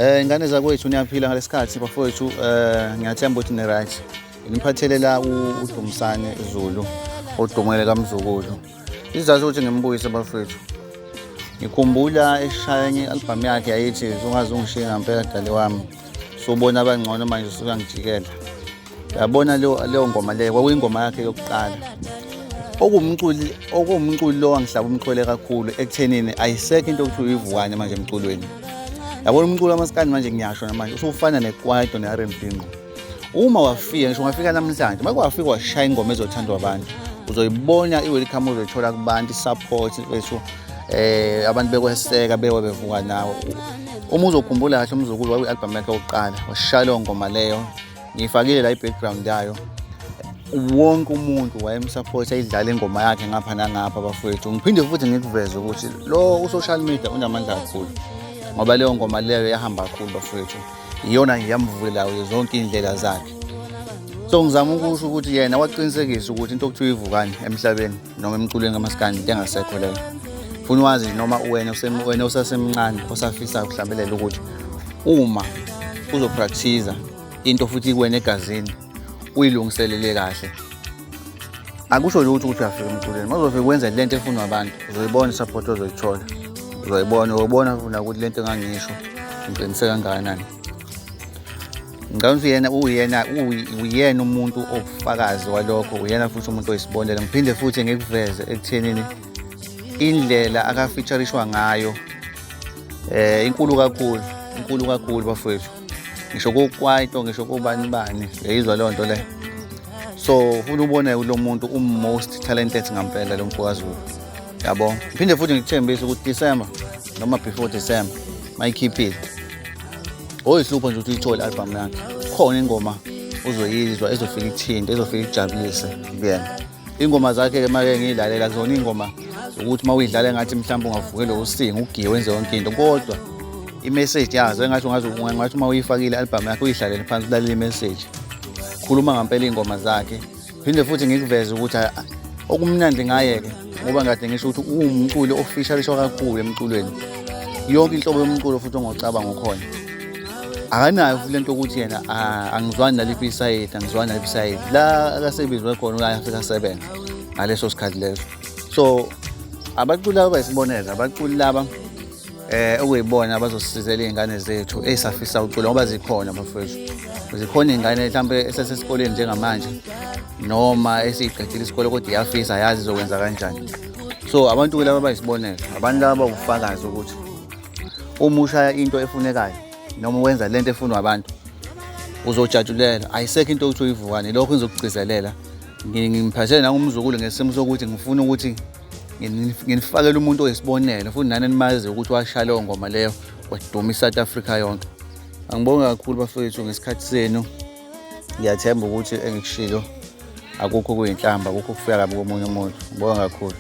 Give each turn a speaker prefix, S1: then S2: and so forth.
S1: Ingane zakwethu, niyaphila ngalesikhathi bafowethu? Ngiyathemba ukuthi ni right. Ngiphathele la uDumsane Zulu odumele kaMzukulu. Isizathu ukuthi ngimbuyise bafowethu. Ngikhumbula eshaya enye i-album yakhe yayithi ungaze ungishiye ngampela dali wami. Subona abangcono manje usuyangijikela. Yabona leyo ngoma leyo kwakuyingoma yakhe yokuqala. Okuwumculi lo wangihlaba umxhwele kakhulu ekuthenini ayisekho into okuthiwa ivukane manje emculweni. Yabona umculo wamaskandi manje, ngiyasho namanje usufana nekwaito ne-R&B ngqo. Uma wafika, ngisho ungafika namhlanje, uma kwafika washaya ingoma ezothandwa abantu, uzoyibona i-welcome ozoyithola kubantu, i-support mfethu, abantu bekweseka bewe bevuka nawe. Uma uzokhumbula kahle, umzukulu wakuyi-album yakhe yokuqala washaya leyo ngoma leyo, ngiyifakile la i-background yayo. Wonke umuntu wayemsupport, ayidlala ingoma yakhe ngapha nangapha bafowethu. Ngiphinde futhi ngikuveze ukuthi lo u-social media unamandla kakhulu, ngoba leyo ngoma leyo yahamba kakhulu bafowethu, iyona nje yamvulela zonke iy'ndlela zakhe. So ngizama ukusho ukuthi yena waqinisekisa ukuthi into okuthiwa ivukane emhlabeni noma emculweni kamaskandi into engasekho leyo. Funa wazi noma wena wena usasemncane osafisa ukuhlabelela ukuthi uma uzopractice into futhi ikuwena egazini, uyilungiselele kahle, akusho lutho ukuthi uyafika emculweni. Uma uzofika wenze lento efunwa abantu, uzoyibona i-support ozoyithola, uzoyibona, uyobona funa ukuthi lento engangisho ngiqinise kangakanani. Ngicabanga ukuthi yena uyena umuntu owufakazi walokho, uyena futhi umuntu oyisibonelo. Ngiphinde futhi ngikuveze ekuthenini indlela akafeaturishwa ngayo inkulu kakhulu, inkulu kakhulu bafowethu, ngisho kokwaito, ngisho kobani bani, uyayizwa leyo nto leyo. So ufuna ubone lo muntu um-most talented ngampela lo mfokaZulu, yabo. Ngiphinde futhi ngikuthembise ukuthi December noma before December mayikhiphile, oyihlupho nje ukuthi uyithole i-album yakhe, khona ingoma uzoyizwa ezofika ikuthinte, ezofika ikujabulise kuyena. Iy'ngoma zakhe-ke make ngiyilalela zona iy'ngoma ukuthi uma uyidlala engathi mhlawumbe ungavukela usinga ugiye wenze yonke into, kodwa i-message yazo engathi ungathi uma uyifakile i-album yakhe uyihlalele phansi ulalele i-message, khuluma ngampela iy'ngoma zakhe. Phinde futhi ngikuveze ukuthi okumnandi ngaye-ke, ngoba ngade ngisho ukuthi uwumculi ofishalishwa kakhulu emculweni, yonke inhlobo yomculo futhi ongocabanga ukhona. Akanayo futhi lento ukuthi yena angizwani naliphi isayidi, angizwani naliphi isayidi, la akasebizwe khona uyafika asebenze ngaleso sikhathi leso. So abaculi laba bayisibonelo, abaculi laba okuyibona abazosizela iy'ngane zethu ey'safisa ukucula, ngoba zikhona bafowethu, zikhona iy'ngane mhlawumbe esesesikoleni njengamanje noma esiyiqedile isikole kodwa iyafisa, yazi izokwenza kanjani. So abantu-ke laba bayisibonelo, abantu laba bawufakazi ukuthi uma ushaya into efunekayo noma wenza lento efunwa abantu uzojatshulela. Ayisekho into yokuthi uyivukane. Lokho ngizokugcizelela, ngimphathele nangumzukulu ngesimo sokuthi ngifuna ukuthi nginifakele umuntu oyisibonelo futhi nani nimazi ukuthi washaya leyo ngoma leyo waduma i-South Africa yonke. Angibonge kakhulu bafowethu ngesikhathi senu. Ngiyathemba ukuthi engikushilo akukho kuyinhlamba, akukho kufika kabi komunye umuntu. Ngibonga kakhulu.